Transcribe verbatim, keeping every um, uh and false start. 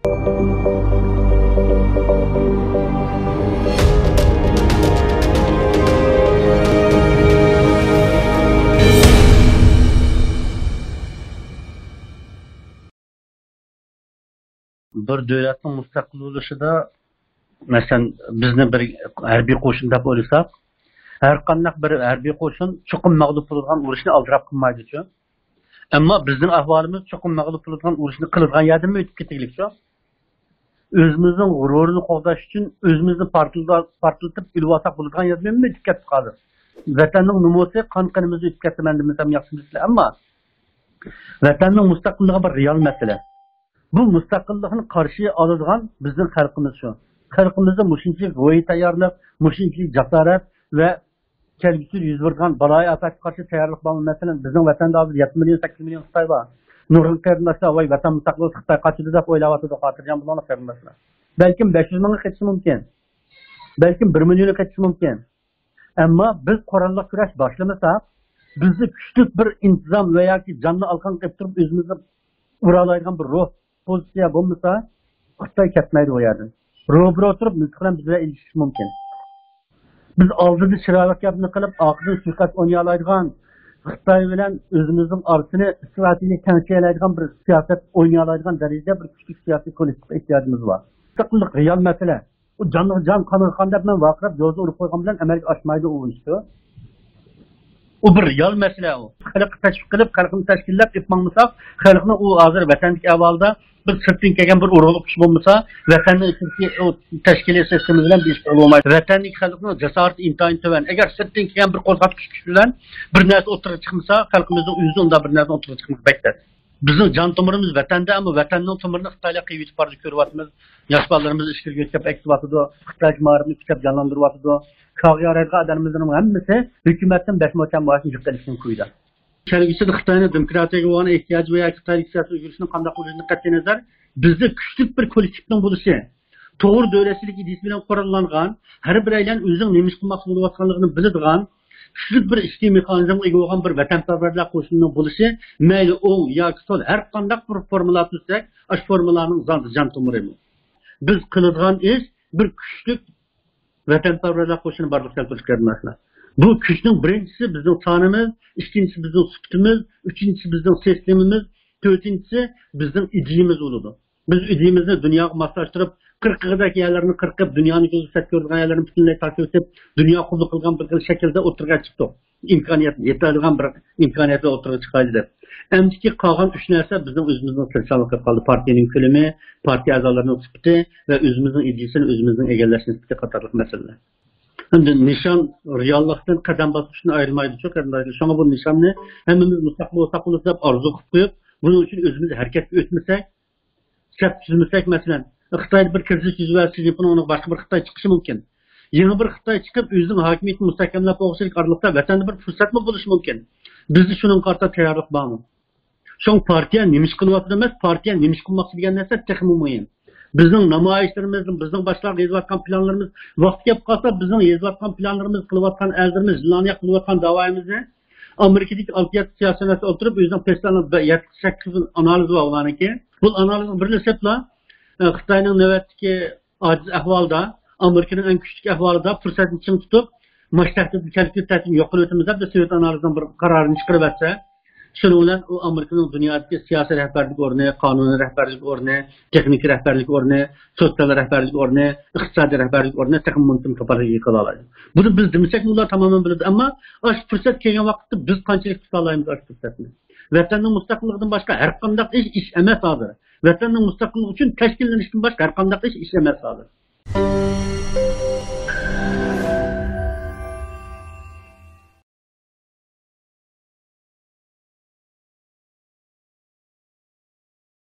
بىر دۆلەتنىڭ مۇستەقىل بولۇشىدا، مەسىلەن، بىزنى بىر ھەربىي قوشۇن دەپ ئويلىساق، ھەر قانداق بىر ھەربىي قوشۇن چوقۇم مەغلۇپ بولىدىغان ئۇرۇشنى ئالدىراپ قىلمايدۇچۇ. ئەمما بىزنىڭ ئەھۋالىمىز چوقۇم مەغلۇپ بولىدىغان ئۇرۇشنى قىلىدىغان يەردىنمۇ ئۆتۈپ كېتىگلىكچۇ. ئۆزىمىزنىڭ غۇرۇرىنى قوغداش ئۈچۈن ئۆزىمىزنى پارتلىتىپ ئۆلۈۋالساق بولىدىغان يەردىنمۇ ئۆتۈپ كەتتۇق ھازىر. ۋەتەننىڭ نومۇسى قان قېنىمىزدا ئۆتۈپ كەتتى، مەن دېمىسەم ياخشى بىلىسىلەر. ئەمما ۋەتەننىڭ مۇستەقىللىقى بىر رېئال مەسىلە. بۇ مۇستەقىللىقنى قارشى ئالىدىغان بىزنىڭ خەلقىمىز شۇ. خەلقىمىزدە مۇشۇنچىلىك روھىي تەييارلىق، مۇشۇنچىلىك جاسارەت ۋە كەلگۈسىدە يۈز بېرىدىغان بالايىئاپەتكە قارشى تەييارلىق بارمۇ؟ مەسىلەن، بىزنىڭ ۋەتەندە ھازىر يەتتە مىليون، سەككىز مىليون خىتاي بار. نۇرغۇن قېرىنداشلار، ۋاي، ۋەتەن مۇستەقىل بولسا خىتاي قاچىدۇ دەپ ئويلاۋاتىدۇ. خاتىرجەم بولۇڭلار قېرىنداشلار. بەلكىم بەش يۈز مىڭغا قېتىشى مۇمكىن. بەلكىم بىر مىليونغا قېتىشى مۇمكىن. ئەمما بىز قوراللىق كۈرەش باشلىمىساق، بىزدە كۈچلۈك بىر ئىنتىزام ۋە ياكى جاننى ئالقان قىلىپ تۇرۇپ ئۆزىمىزنى ئۇرالايدىغان بىر روھ، پوزىتسىيە بولمىسا، خىتاي كەتمەيدۇ ئۇ يەردىن. روبىرو تۇرۇپ مىلتىق بىلەن بىز بىلەن ئېلىشىشى مۇمكىن. بىز ئالدىدا چىرايلىق گەپنى قىلىپ، ئارقىدىن سۇيىقەست ئوينىيالايدىغان، خىتاي بىلەن ئۆزىمىزنىڭ ئارىسىنى ئىستراتېگىيەلىك تەڭشىيەلەيدىغان بىر سىياسەت ئوينىيالايدىغان دەرىجىدە بىر كۈچلۈك سىياسىي كوللېكتىپقا ئېھتىياجىمىز بار. مۇستەقىللىق رېئال مەسىلە. ئۇ جانغا جان، قانغا قان دەپ مەن ۋارقىراپ، جوزا ئۇرۇپ قويغان بىلەن ئەمەلگە ئاشمايدۇ ئۇ ئىش. ئۇ بىر رېئال مەسىلە ئۇ. خەلققە تەشۋىق قىلىپ، خەلقنى تەشكىللەپ ئېلىپ ماڭمىساق، خەلقنىڭ ئۇ ھازىر ۋەتەندىكى ئەھۋالدا بىر سىرتتىن كەلگەن بىر ئۇرغۇلۇق كۈچ بولمىسا، ۋەتەننىڭ ئىچىدىكى ئۇ تەشكىلىي سىستېما بىلەن بىر ئىش قىلغىلى بولمايدۇ. ۋەتەندىكى خەلقنىڭ جاسارىتى ئىنتايىن تۆۋەن. ئەگەر سىرتتىن كەلگەن بىر قوزغاتقۇچ كۈچ بىلەن بىر نەرسە ئوتتۇرىغا چىقمىسا، خەلقىمىزنىڭ ئۆزى ئۇنداق بىر نەرسە ئوتتۇرىغا چىقمىسا بەك تەس. بىزنىڭ جان تومۇرىمىز ۋەتەندە، ئەمما ۋەتەننىڭ تومۇرىنى خىتايلار قىيىۋېتىپ بارىدۇ، كۆرۈۋاتىمىز. ياش بالىلىرىمىز ئىچكىرىگە ئۆتكەپ ئەكېتىۋاتىدۇ. خىتايچە مائارىپنى كۈچەپ جانلاندۇرۇۋاتىدۇ. كاغا يارايدىغان ئادەملىرىنىڭ ھەممىسى ھۆكۈمەتتىن بەش مو، چەن مائاشنى يىغىپ ئېلىشنىڭ كويىدا. كەلگۈسىدە خىتاينىڭ دېموكراتىيەگە بولغان ئېھتىياجى ۋە ياكى خىتايدىكى سىياسىي ئۆزگىرىشنىڭ قانداق بولۇشىدىن قەتئىينەزەر، بىزدە كۈچلۈك بىر كوللېكتىپنىڭ بولۇشى، توغرا دۆلەتچىلىك ئىدىيىسى بىلەن قوراللانغان، ھەر بىرەيلەن ئۆزىنىڭ نېمە ئىش قىلماقچى بولۇۋاتقانلىقىنى بىلىدىغان، كۈچلۈك بىر ئىچكى مېخانىزمغا ئىگە بولغان بىر ۋەتەنپەرۋەرلەر قوشۇنىنىڭ بولۇشى، مەيلى ئوڭ ياكى سول، ھەر قانداق بىر فورمۇلا تۈزسەك، ئاشۇ فورمۇلانىڭ جان، جان تومۇرى بۇ. بىز قىلىدىغان ئىش بىر كۈچلۈك ۋەتەنپەرۋەرلەر قوشۇنى بارلىققا كەلتۈرۈش، قېرىنداشلار. بۇ كۈچنىڭ بىرىنچىسى بىزنىڭ سانىمىز، ئىككىنچىسى بىزنىڭ سۈپىتىمىز، ئۈچىنچىسى بىزنىڭ سىستېمىمىز، تۆتىنچىسى بىزنىڭ ئىدىيىمىز بولىدۇ. بىز ئىدىيىمىزنى دۇنياغا ماسلاشتۇرۇپ، قىرغىقىدەك يەرلەرنى قىرقىپ، دۇنيانى كۆزگە سەت كۆرىدىغان يەرلەرنى پۈتۈنلەي تارتىۋېتىپ، دۇنيا قوبۇل قىلغان بىر خىل شەكىلدە ئوتتۇرىغا چىقتۇق. ئىمكانىيەت، يېتەلىگەن بىر ئىمكانىيەتلەر ئوتتۇرىغا چىقايلى دەپ. ئەمدىكى قالغان ئۈچ نەرسە بىزنىڭ ئۆزىمىزنىڭ تىرىشچانلىقى قالدى. پارتىيەنىڭ كۆلىمى، پارتىيە ئەزالىرىنىڭ سۈپىتى ۋە ئۆزىمىزنىڭ ئىدىيىسىنى ئۆزىمىزنىڭ ئىگىلەش نىسبىتى قاتارلىق مەسىلىلەر. ئەمدى نىشان رېئاللىقتىن قەدەم باسقۇچتىن ئايرىلمايدۇ، شۇ قېرىنداشلار. شۇڭا بۇ نىشاننى ھەممىمىز مۇستەقىل بولساق بولىدۇ دەپ ئارزۇ قىلىپ قويۇپ، بۇنىڭ ئۈچۈن ئۆزىمىز ھەرىكەتكە ئۆتمىسەك، سەپ تۈزمىسەك، مەسىلەن، خىتايدا بىر كىرىزىس يۈز بەرسە، شى جىنپىڭنىڭ ئورنىغا باشقا بىر خىتاي چىقىشى مۇمكىن. يېڭى بىر خىتاي چىقىپ، ئۆزىنىڭ ھاكىمىيىتىنى مۇستەھكەملەپ بولغۇچىلىك ئارىلىقتا ۋەتەندە بىر پۇرسەتمۇ بولۇشى مۇمكىن. بىزدە شۇنىڭغا قارىتا تەييارلىق بارمۇ؟ شۇڭا پارتىيە نېمە ئىش قىلىۋاتىدۇ ئەمەس، پارتىيە نېمە ئىش قىلماقچى دېگەن نەرسە تېخىمۇ مۇھىم. بىزنىڭ نامايىشلىرىمىز، بىزنىڭ باشلارغا يېزىۋاتقان پىلانلىرىمىز، ۋاقتى كېلىپ قالسا، بىزنىڭ يېزىۋاتقان پىلانلىرىمىز، قىلىۋاتقان ئەللىرىمىز، لايىق قىلىۋاتقان داۋايىمىزنى ئامېرىكىدىكى ئالتە يەتتە سىياسەتچى ئولتۇرۇپ، ئۆزىنىڭ پېسسانىدا يەتتە سەككىز ئانالىزى بار ئۇلارنىڭكى. بۇ ئانالىزنىڭ بىرىنى سەپلا، ئە، خىتاينىڭ نۆۋەتتىكى ئاجىز ئەھۋالدا، ئامېرىكىنىڭ ئەڭ كۈچلۈك ئەھۋالىدا پۇرسەتنى چىڭ تۇتۇپ، مۇشۇ تەھدىتنى كەلگۈسىدە تەھدىتنى يوق قىلىۋېتىمىز دەپ، سوۋېت ئانالىزىنىڭ بىر قارارىنى چىقىرىۋەتسە، شۇنىڭ بىلەن ئۇ ئامېرىكىنىڭ دۇنيادىكى سىياسىي رەھبەرلىك ئورنى، قانۇنىي رەھبەرلىك ئورنى، تېخنىكىي رەھبەرلىك ئورنى، سوتسىيال رەھبەرلىك ئورنى، ئىقتىسادىي رەھبەرلىك ئورنى تېخىمۇ مۇمكىن كاپالەتكە ئىگە قىلالايدۇ. بۇنى بىز دېمىسەكمۇ ئۇلار تامامەن بىلىدۇ. ئەمما ئاشۇ پۇرسەت كەلگەن ۋاقىتتا بىز قانچىلىك تۇتالايمىز ئاشۇ پۇرسەتنى؟ ۋەتەننىڭ مۇستەقىللىقىدىن باشقا ھەر قانداق ئىش ئىش ئەمەس ھازىر. ۋەتەننىڭ مۇستەقىللىقى ئۈچۈن تەشكىللىنىشتىن باشقا ھەر قانداق ئىش ئىش ئەمەس ھازىر.